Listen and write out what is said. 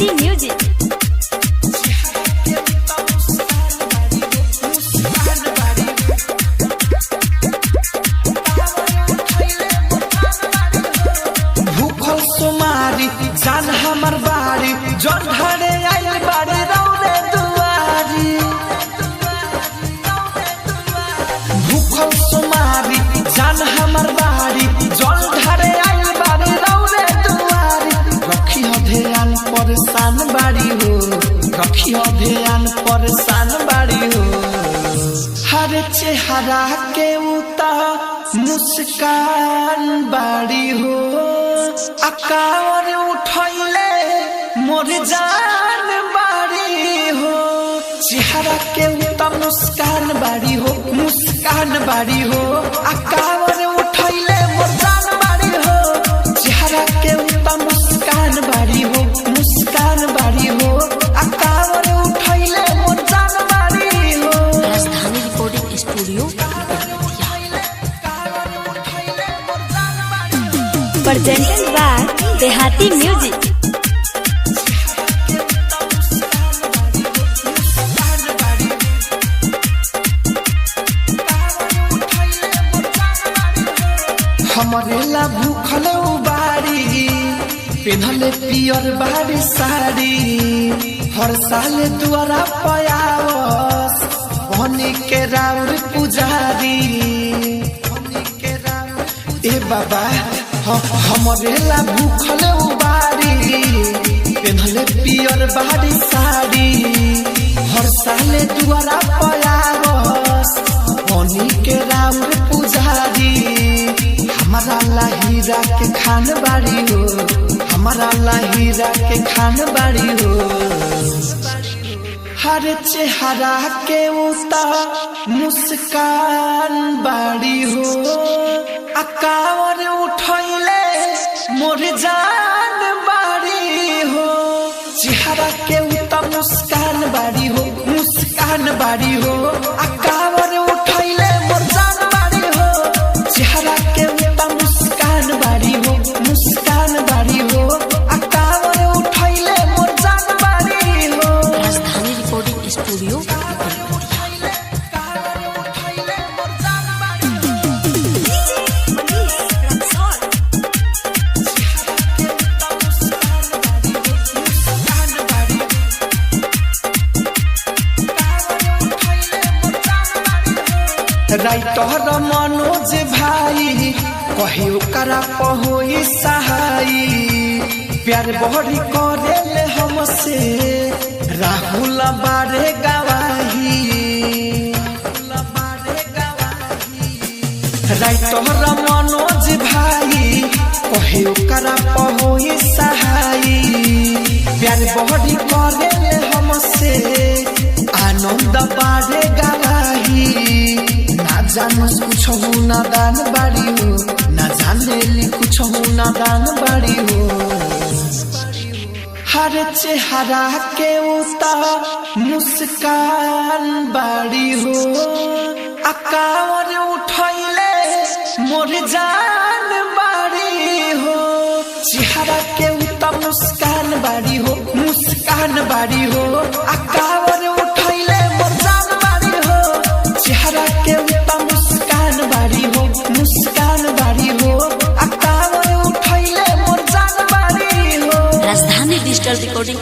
Dehati music. भूखल सोमारी जान हमर बारी जल ढारे आइल बारी रौरे दुआरी। भूखल सोमारी जान हमर बारी जल ढारे आइल बारी रौरे दुआरी। रखी हो ध्यान परेशान बारी हो, रखी हो ध्यान परेशान बारी हो। हर चेहरा के उता मुस्कान बाड़ी हो, अकावर उठैले मोर जान बाड़ी हो। चेहरा के उता मुस्कान बाड़ी हो, मुस्कान बाड़ी हो, अकावर उठैले मोर जान बाड़ी हो। चेहरा के उता मुस्कान बाड़ी हो, मुस्कान बाड़ी हो, अकावर उठैले मोर जान बाड़ी हो। Rajdhani recording studio Presented by Dehati music. हमरे ला भूखल बाड़ी पेन्हले पियर बाड़ी साड़ी, हर साल दुआरा पयावस बनी के राउर पुजारी। ए बाबा हमरे ला भूखल बाड़ी पेन्हले पियर बाड़ी साड़ी, हर साल दुआरा पयावस बनी के राउर पुजारी। हमारा ला हीरा के खान बाड़ी हो, हमारा ला हीरा के खान बाड़ी हो। हर चेहरा के उता मुस्कान बाड़ी हो, अकावर उठैले मोर जान बाड़ी हो। चेहरा के उता मुस्कान बाड़ी हो, मुस्कान बाड़ी हो, अकावर उठैले मोर जान बाड़ी हो। चेहरा के उता मुस्कान बाड़ी हो, मुस्कान बाड़ी हो, अकावर उठैले मोर जान बाड़ी हो। Rajdhani recording studio writer Manoj भाई कहे ओकरा पहोई सहाई, प्यार बड़ी करेले हमसे राहुल बारे गवाही। राइटर मनोज भाई कहे ओकरा पहोई सहाई, प्यार बड़ी करेले हमसे आनंद बारे गवाही। ना जानस कुछ हो ना दान बाड़ी हो, ना जाने कुछ हो ना दान बाड़ी हो। हर चेहरा के उता मुस्कान बाड़ी हो, अकावर उठैले मोर जान बाड़ी हो। चेहरा के उता मुस्कान बाड़ी हो, मुस्कान बाड़ी हो, अकावर उठैले मोर जान बाड़ी हो। चेहरा के उता मुस्कान बाड़ी हो, मुस्कान बाड़ी हो, अकावर उठैले मोर जान बाड़ी हो। राजधानी डिजिटल रिकॉर्डिंग।